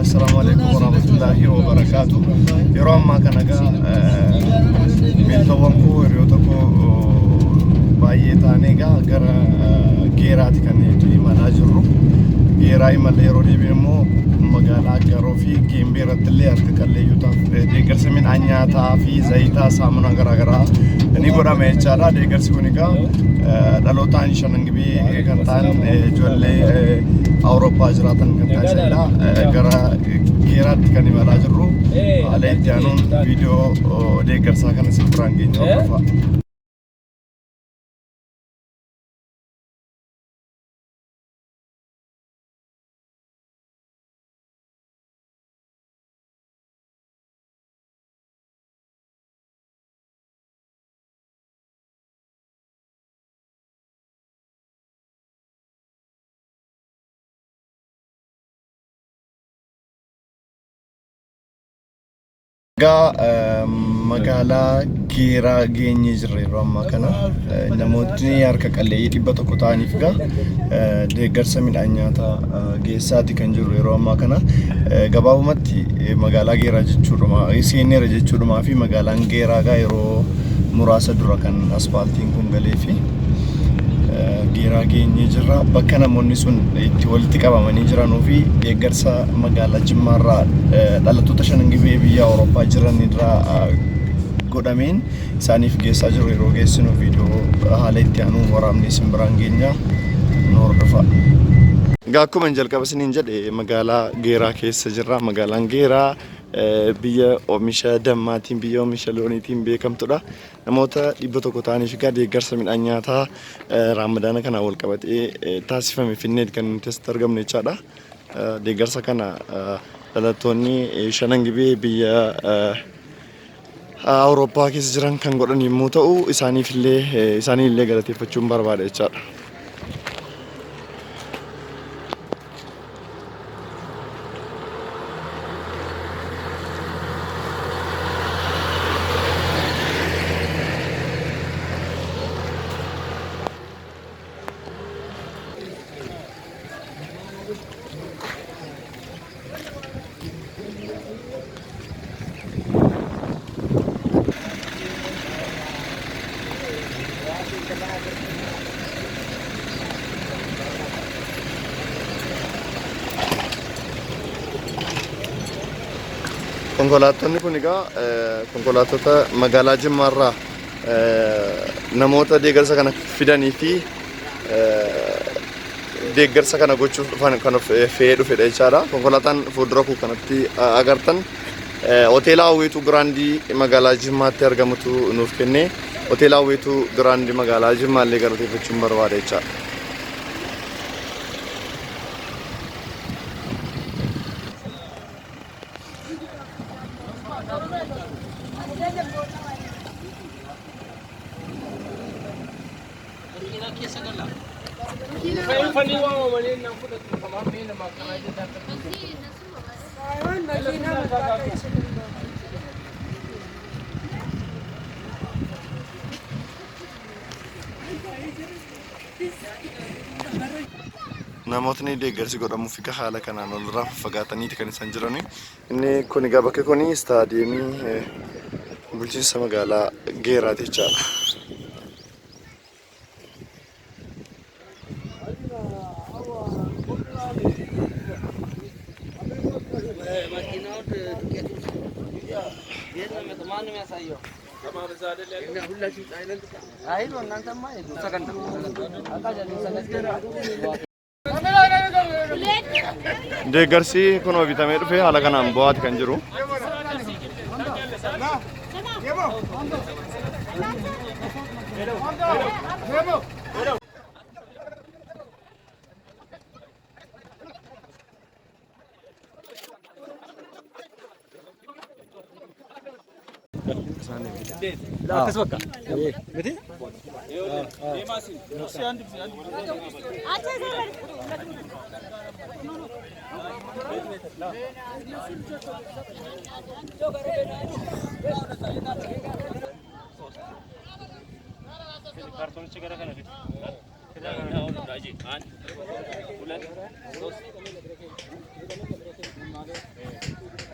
Assalaamu alaikum warahmatullaahi wabarakaatu. Yeroo ammaa kana egaa miiltowwan koo hiriyoota koo baay'ee taanee egaa gara Geeraati kan nuti imalaa jirru. Geeraa imalle yeroo deebi'e immoo magaalaa Aggaaroo fi Geembee irratti illee harka qalleeyyotaaf deeggarsa midhaan nyaataa fi zayitaa saamunaa garaagaraa ni godhama jechaadha. Deeggarsi kun egaa dhalootaan shanan gibee kan ta'an ijoollee Awurooppaa jiraatan kan taasisanidha. Gara Geeraatti kan imalaa jirru. Haala itti aanuun viidiyoo deeggarsaa kana isin biraan geenya hordofaa. Egaa magaalaa Geeraa geenyee jirra yeroo ammaa kana. Namootni harka qalleeyyii 100 ta'aniif egaa deeggarsa midhaan nyaataa geessaati kan jirru yeroo ammaa kana. Gabaabumatti magaalaa Geeraa jechuudhuma seenneera jechuudhumaa fi magaalaan Geeraa egaa yeroo muraasa dura kan aspaaltiin kun galee fi Geeraa geenyee jirra. Bakka namoonni sun itti walitti qabamanii jiranuu fi deeggarsa magaalaa Jimmaarraa dhalattoota shanan gibee biyya Awurooppaa jiran irraa godhameen isaaniif geessaa jiru yeroo geessinu viidiyoo haala itti aanuun waraabnee isin biraan geenya nu hordofaa. Egaa akkuma jalqaba isiniin jedhe magaalaa Geeraa keessa jirra. Magaalaan Geeraa biyya oomisha dammaatiin biyya oomisha looniitiin beekamtudha. Namoota 100 ta'aniif egaa deeggarsa midhaan nyaataa raamadaana kanaan wal qabatee taasifame finneet kan nuti asitti argamnu jechaadha. Deeggarsa kana dhalattoonni shanan gibee biyya Awurooppaa keessa jiran kan godhan yommuu ta'u isaaniif illee isaanii illee galateeffachuun barbaada jechaadha. Konkolaattonni kun egaa konkolaattota magaalaa Jimmaarraa namoota deeggarsa kana fidanii fi deeggarsa kana gochuuf dhufan kan of fe'ee dhufedha jechaadha. Konkolaataan fuuldura koo kanatti agartan hoteela Hawwiituu Giraandii magaalaa Jimmaatti argamutu nuuf kenne. Hoteela Hawwiituu Giraandii magaalaa Jimmaa illee galateeffachuun barbaada jechaadha. Namootni deeggarsi godhamuuf egaa haala kanaan walirraa faffagaataniiti kan isaan jirani. Inni kun egaa bakki kun istaadiyeemii bulchiinsa magaalaa Geeraati jechaadha. Deeggarsi kunoo bitamee dhufee haala kanaan bu'aati kan jiru. Akkas bakka. Miti?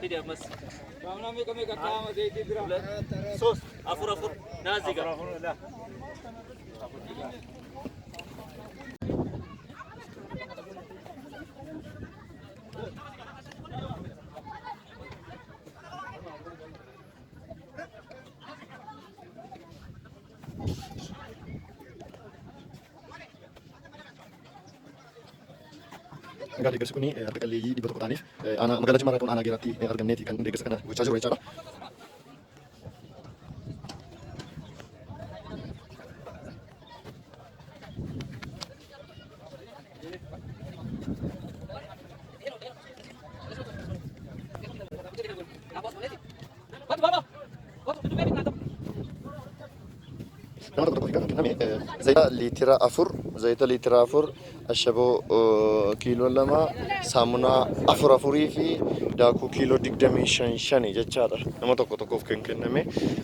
Fidi ammas. Sos. Afur afur. Naaziga. Egaa deeggarsi kun harka qalleeyyii 100 ta'aniif aanaa magaalaa Jimmaa irraa ka'uun aanaa Geeraatti argamneeti kan deeggarsa kana gochaa jiru jechaadha. Nama tokko tokkoof kan kenname zayita liitira 4, zayita liitira 4, ashaboo kiiloo 2, saamunaa 4 afurii fi daakuu kiiloo 25 shani jechaadha. Nama tokko tokkoof kan kenname.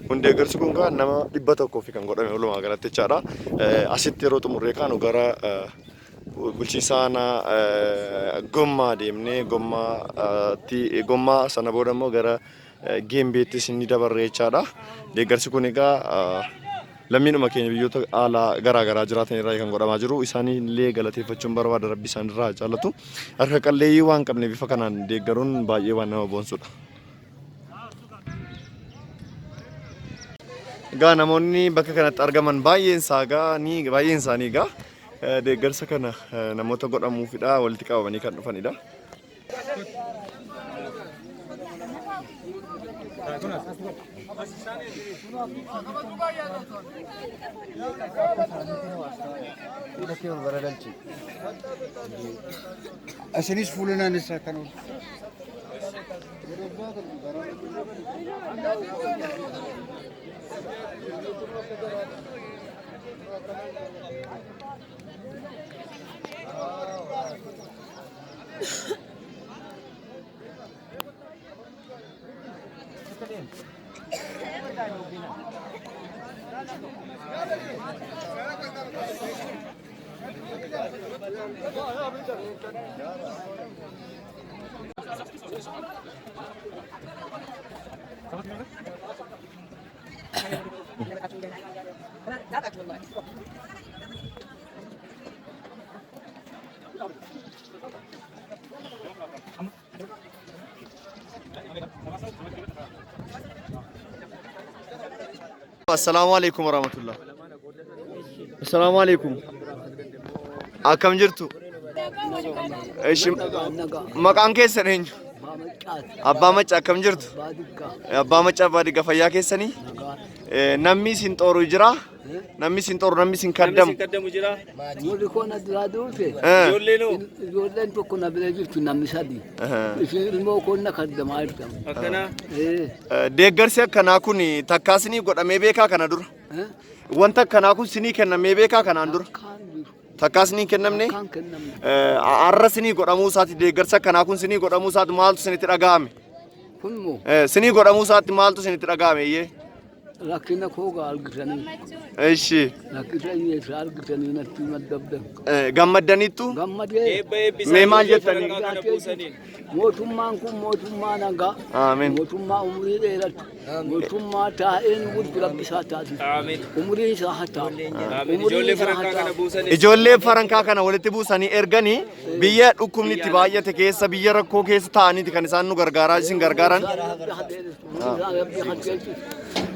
Kun deeggarsi kun gaa nama 100 fi kan godhame walumaa galatti jechaadha. Asitti yeroo xumurree kaanu gara bulchiinsa aanaa Gommaa deemnee Gommaatti Gommaa sana booda immoo gara Geembeettis ni dabarre jechaadha. Deeggarsi kun egaa lammiidhuma keenya biyyoota alaa garaa garaa jiraatan irraa kan godhamaa jiru. Isaanii illee galateeffachuun barbaada rabbi isaan irraa haa jaalatu. Harka qalleeyyii waan qabne bifa kanaan deeggaruun baay'ee waan nama boonsudha. Egaa namoonni bakka kanatti argaman baay'een isaa egaa ni baay'een isaanii egaa deeggarsa kana namoota godhamuufidha walitti qabamanii kan dhufanidha. Isinis fuula naannessaa kan oolu. Assalaamu alaikum warahmatullah. Assalaamu alaikum. Akkam jirtu? Ishi maqaan keessan eenyu? Abbaa Maccaa akkam jirtu? Abbaa Maccaa Abbaa Digga fayyaa keessanii? Namni isin xooru jira? Namni isin xooru namni isin kaddamu? Namni isin kaddamu jira? Warri koo na duraa duute. Ijoolleen hoo? Ijoolleen tokko na bira jirtu namni sadi. Isin ilmoo koo na kaddamaa jirtan. Akkana. Deeggarsi akkanaa kun takkaa isinii godhamee beekaa kana dura? Wanta akkanaa kun isinii kennamee beekaa kanaan dura? Kaan jiru. Takkaa isinii hin kennamne? Kaan kennamne. Har'a isinii godhamuu isaati deeggarsi akkanaa kun isinii godhamuu isaati maaltu isinitti dhaga'ame? Kun moo Isinii godhamuu isaatti maaltu isinitti dhaga'ame iyyee? Rakkina koo gaa argitanii. Ishi. Rakkina hiyyeessaa argitanii natti maddabdan. Gammaddaniittu? Gammadee. Eebba eebbisaa Mee maal ijoollee jettanii? farankaa kana buusaniin. Mootummaan kun mootummaa nagaa. Amiin. Mootummaa umurii dheeratu. Mootummaa taa'ee nu bulchu rabbi isaa taasisu. Amiin. Umurii isaa haa taa'u. Amiin. Umurii Ijoollee isaa haa farankaa kana taa'u. buusaniin. Ijoollee farankaa kana walitti buusanii erganii biyya dhukkubni itti baay'ate keessa biyya rakkoo keessa ta'aniiti kan isaan nu gargaaraa isin gargaaran. Rabbi haa dheeressu. Umurii isaa rabbi haa dheeressu.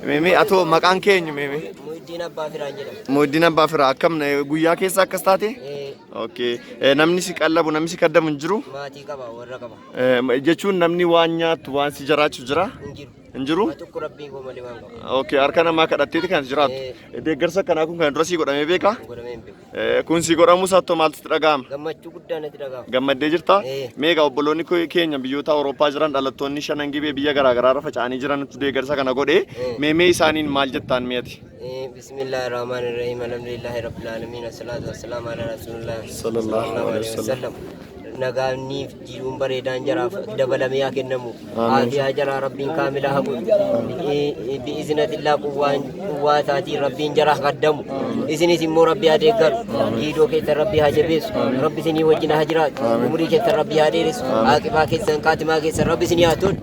Meemee atoo maqaan kee eenyu meemee? Muhiddiin Abbaa Firaan jedhama. Muhiddiin Abbaa Firaa akkam guyyaa keessa akkas taate? Eh, Okay. Namni si qallabu namni si kaddamu hin jiru? Maatii qaba, warra qaba. Jechuun namni waan nyaattu waan si jiraachisu jira? Hin jiru. Hin jiru? Waa tokko rabbiin koo malee waan qabu. Okay, harka namaa kadhatteeti kan jiraattu. Deeggarsa akkanaa kun kan dura sii godhamee beekaa? Godhamee hin beeku. Kun sii godhamuu isaatti hoo maaltu sitti dhaga'ama? Gammachuu guddaa natti dhaga'ama. Gammaddee jirtaa? Ee. Mee egaa obboloonni keenya biyyoota Awurooppaa jiran dhalattoonni shanan gibee biyya garaa garaa irra faca'anii jirantu deeggarsa kana godhe. Ee. Mee mee isaaniin maal jettaan mee ati? Bismillaahi Rahmaani Rahiim Alhamdulillaahi Rabbil Aalamiin Assalaatu Wassalaamu Alaa Rasuulillaahi Sallallahu alaihi wasallam. wasallam. Nagaaniif jiruun bareedaan jaraaf dabalamee haa kennamu. Aafiyaa jaraa Rabbiin kaamila haa godhu. Bi'iznatillaa quwwaan quwwaa isaatiin Rabbiin jara haa kaddamu. Isinis immoo Rabbi haa deeggaru. Giidoo keessan Rabbi haa jabeessu. Rabbi isinii wajjin haa jiraatu. Umurii keessan Rabbi haa dheeressu. Aaqibaa keessan kaatimaa keessan Rabbi isinii haa tolu.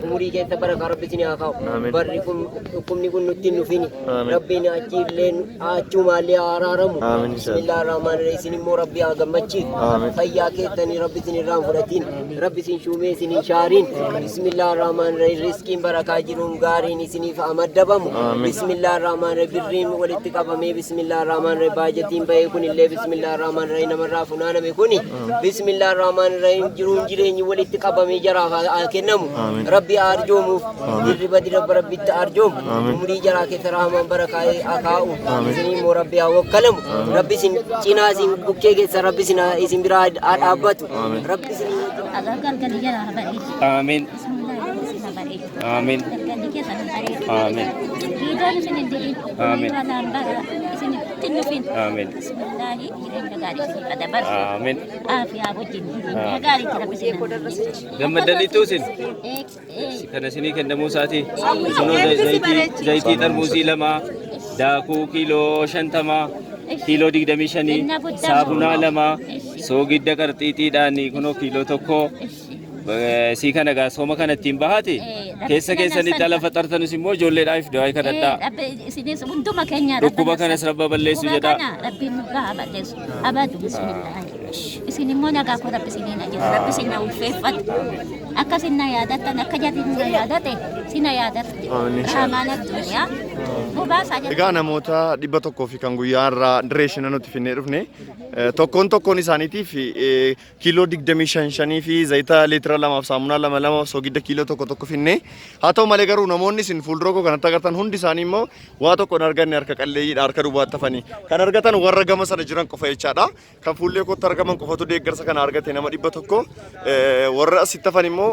Umurii keessa barakaa Rabbi isinii haa kaa'u. Barri kun dhukkubni kun nutti hin dhufini. Rabbiin achi illee achumaallee haa araaramu. Bismillah ar-Rahmaan ar-Rahiim. Isin immoo Rabbi haa gammachiisu. Fayyaa keessanii Rabbi isin irraa hin fudhatin. Rabbi isin shuumee isin hin shaarin. Bismillah ar-Rahmaan ar-Rahiim. Riskiin barakaa jiruun gaariin isiniif haa maddabamu. Bismillah ar-Rahmaan ar-Rahiim. Birriin walitti qabamee Bismillah ar-Rahmaan ar-Rahiim. Baajatiin bahee kunillee Bismillah ar-Rahmaan ar-Rahiim namarraa funaaname kuni Bismillah ar-Rahmaan ar-Rahiim jiruun jireenyi walitti qabamee jaraaf haa kennamu. Rabbi haa arjoomuuf. Dirriba dirabba Rabbitti arjoomu. Umurii jaraa keessa rahmaan barakaa haa kaa'u. Isinii immoo Rabbi haa wakkalamu. Rabbi isin cinaa isin bukkee keessa Rabbi isin isin biraa haa dhaabbatu. Rabbi isin Agar galgalli jala haa bareechu. Amiin. Bismillah isin haa bareechu. Amiin. Galgalli keessan hin bareedu. Amiin. Giidoon isin hin didin. Amiin. Balaan bara isin itti hin dhufin. Amiin. Bismillaahi jireenya gaarii isin qadabarsu. Amiin. Aafiyaa wajjin jireenya gaariitti Rabbi isin haa geessu. Gammaddaniitu isin. Ee, ee. Kana isinii kennamuu isaati. Kunoo zayitii zayitii xarmuusii lama, daakuu kiiloo 50, kiiloo 25, saabunaa lama, soogidda qarxiixiidhaan kunoo kiiloo 1. Sii kana egaa sooma kana ittiin bahaati. Keessa keessanitti ala faxartanus immoo ijoolleedhaaf du'aa kadhadhaa. Rabbi isinis hunduma keenya Dhukkuba kanas Rabba balleessu Dhukkuba jedhaa. kana Rabbiin nurraa haa balleessu. Abadu bismillaahi. Isin immoo nagaa koo Rabbi isiniin haa jedhu. Rabbi isin na ulfeeffatu. Akka isin na yaadattan akka jarri na yaadate si na yaadatu. Rahmaan addunyaa. Nu baasaa jedhu. Egaa namoota 100 fi kan guyyaa irraa direeshina nuti finnee dhufne tokkoon tokkoon isaaniitiif kiiloo 25 shanii fi zayita liitira lamaaf saamunaa lama lama soogidda kiiloo tokko tokko finne. Haa ta'u malee garuu namoonni isin fuuldura koo kanatti agartan hundi isaanii immoo waa tokko hin arganne harka qalleeyyiidha harka duwwaatti hafanii. Kan argatan warra gama sana jiran qofa jechaadha. Kan fuullee kootti argaman qofatu deeggarsa kana argate nama 100. Warra asitti hafan immoo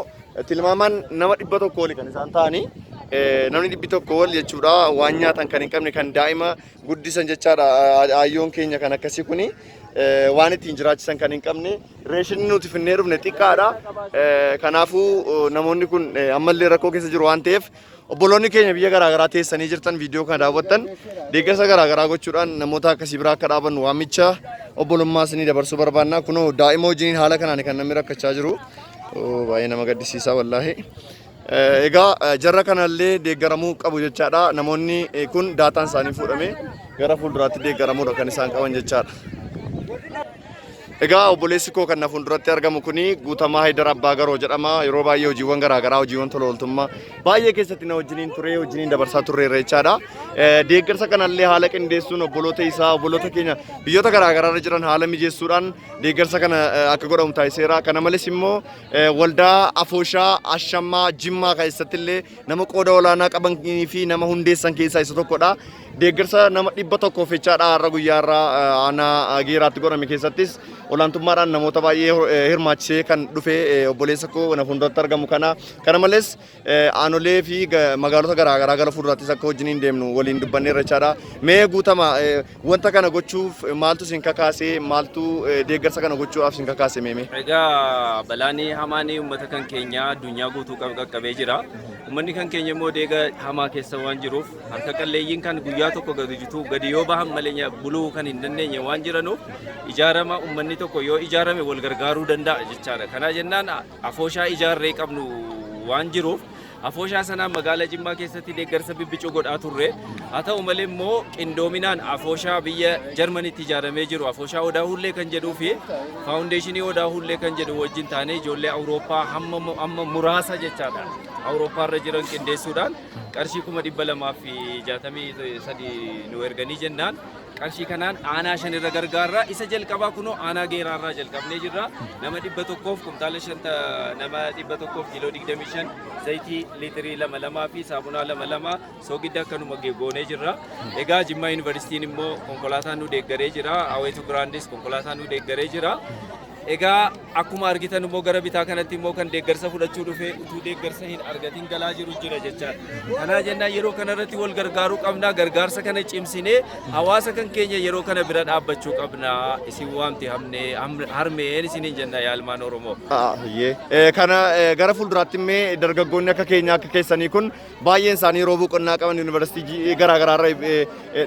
tilmaamaan nama 100 oli kan isaan ta'anii. Namni 100 ol jechuudha waan nyaatan kan hin qabne kan daa'ima guddisan jechaadha. Ayyoon keenya kan akkasii kuni waan ittiin jiraachisan kan hin qabne reeshinni nuti finnee dhufne xiqqaadha. Kanaafuu namoonni kun ammallee rakkoo keessa jiru waan ta'eef obboloonni keenya biyya garaagaraa teessanii jirtan viidiyoo kana daawwattan deeggarsa garaagaraa gochuudhaan namoota akkasii biraa akka dhaabannu waamicha obbolummaa isinii dabarsuu barbaanna. Kunoo daa'ima wajjiniin haala kanaan kan namni rakkachaa jiru. Baay'ee nama gaddisiisa wallaahi. Egaa jarra kanallee deeggaramuu qabu jechaadha. Namoonni kun daataan isaanii fuudhamee gara fuulduraatti deeggaramuudha kan isaan qaban jechaadha. Egaa obboleessi koo kan na fuulduratti argamu kuni Guutamaa Haydar Abbaa Garoo jedhama. Yeroo baay'ee hojiiwwan garaagaraa hojiiwwan tola ooltummaa baay'ee keessatti na wajjiniin ture wajjiniin dabarsaa turreerra jechaadha. Deeggarsa kanallee haala qindeessuun obboloota isaa obboloota keenya biyyoota garaagaraa irra jiran haala mijeessuudhaan deeggarsa kana akka godhamu taasiseera. Kana malees immoo Waldaa Afooshaa Ashammaa Jimmaa keessatti illee nama qooda olaanaa qabanii fi nama hundeessan keessaa isa tokkodha. Deeggarsa nama 100 jechaadha har'a guyyaa irraa aanaa Geeraatti godhame keessattis olaantummaadhaan namoota baay'ee hirmaachisee kan dhufe obboleessa koo na fuulduratti argamu kana. Kana malees aanolee fi magaalota garaa garaa gara fuulduraattis akka wajjiniin deemnu waliin dubbanneerra jechaadha. Mee guutama wanta kana gochuuf maaltu isin kakaase maaltu deeggarsa kana gochuudhaaf isin kakaase meemee? Egaa balaan hamaan uummata kan keenyaa addunyaa guutuu qaqqabee jira. Uummanni kan keenya immoo deega hamaa keessa waan jiruuf harka qalleeyyiin kan guyyaa tokko gadi jitu gadi yoo bahan malee buluu kan hin dandeenye waan jiranuuf ijaarama uummanni tokko yoo ijaarame wal gargaaruu danda'a jechaadha. Kana jennaan afooshaa ijaarree qabnu waan jiruuf afooshaa sanaan magaalaa Jimmaa keessatti deeggarsa bibbicuu godhaa turre. Haa ta'u malee immoo qindoominaan afooshaa biyya Jarmanitti ijaaramee jiru afooshaa Odaa Hullee kan jedhuu fi faawundeeshinii Odaa Hullee kan jedhu wajjin taanee ijoollee Awurooppaa hamma muraasa jechaadha. Awurooppaa irra jiran qindeessuudhaan qarshii 263,000 nu erganii jennaan Qarshii kanaan aanaa 5 irra gargaarra. Isa jalqabaa kunoo aanaa Geeraa irraa jalqabnee jirra. Nama 100f kumtaala 5 nama 100f kiiloo 25 zayitii liitirii lama lamaa fi saabunaa lama lama soogidda akkanuma goonee jirra. Egaa Jimmaa Yuunivarsiitiin immoo konkolaataan nu deeggaree jira. Aweetu Giraandis konkolaataan nu deeggaree jira. Egaa akkuma argitan immoo gara bitaa kanatti immoo kan deeggarsa fudhachuu dhufe utuu deeggarsa hin argatin galaa jiru jira jechaadha. Kanaa jennaan yeroo kanarratti wal gargaaruu qabna. Gargaarsa kana cimsinee hawaasa kan keenya yeroo kana bira dhaabbachuu qabna. Isin waamti hamnee harmeen isiniin jenna yaa ilmaan Oromoo. Kana gara fuulduraatti immoo dargaggoonni akka keenya akka keessanii kun baay'een isaanii yeroo boqonnaa qaban yuunivarsiitii garaa garaarra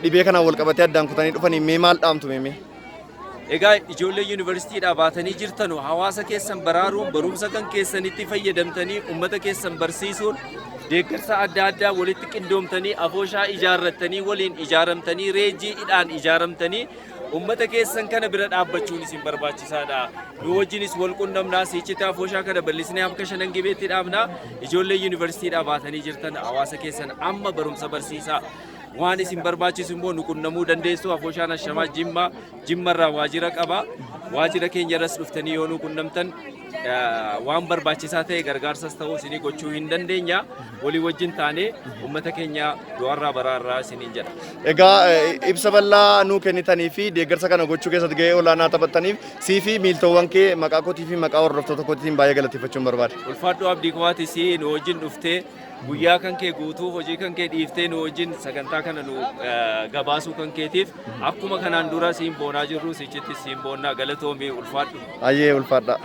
dhibee kanaan wal qabatee addaan kutanii dhufanii mee maal dhaamtu mee? Egaa ijoollee yuunivarsiitiidhaa baatanii jirtanu hawaasa keessan baraaruun barumsa kan keessanitti fayyadamtanii uummata keessan barsiisuun deeggarsa adda addaa walitti qindoomtanii afooshaa ijaarrattanii waliin ijaaramtanii reejiidhaan ijaaramtanii uummata keessan kana bira dhaabbachuun isin barbaachisaadha. Nu wajjinis wal qunnamnaa siichita afooshaa kana bal'isnee harka shanan gibeetti dhaabnaa ijoollee yuunivarsiitiidhaa baatanii jirtan hawaasa keessan amma barumsa barsiisaa. Waan isin barbaachisu immoo nu qunnamuu dandeessu. Afooshaan Ashamaa Jimmaa Jimmarraa waajjira qaba. Waajjira keenya irras dhuftanii yoo nu qunnamtan waan barbaachisaa ta'e gargaarsas ta'uu isinii gochuu hin dandeenya. Walii wajjin taanee uummata keenya du'arraa baraarraa isiniin jedha. Egaa ibsa bal'aa nuu kennitanii fi deeggarsa kana gochuu keessatti gahee olaanaa taphattaniif sii fi miiltoowwan kee maqaa kootii fi maqaa hordoftoota kootiin baay'ee galateeffachuun barbaada. Ulfaadhu Abdii Kootii si nu wajjin dhuftee guyyaa kan kee guutuu hojii kan kee dhiiftee nu wajjin sagantaa kana nu gabaasuu kan keetiif akkuma kanaan dura siin boonaa jirru sichitti siin boonnaa galatoomii ulfaadhu. Ayyee ulfaadha.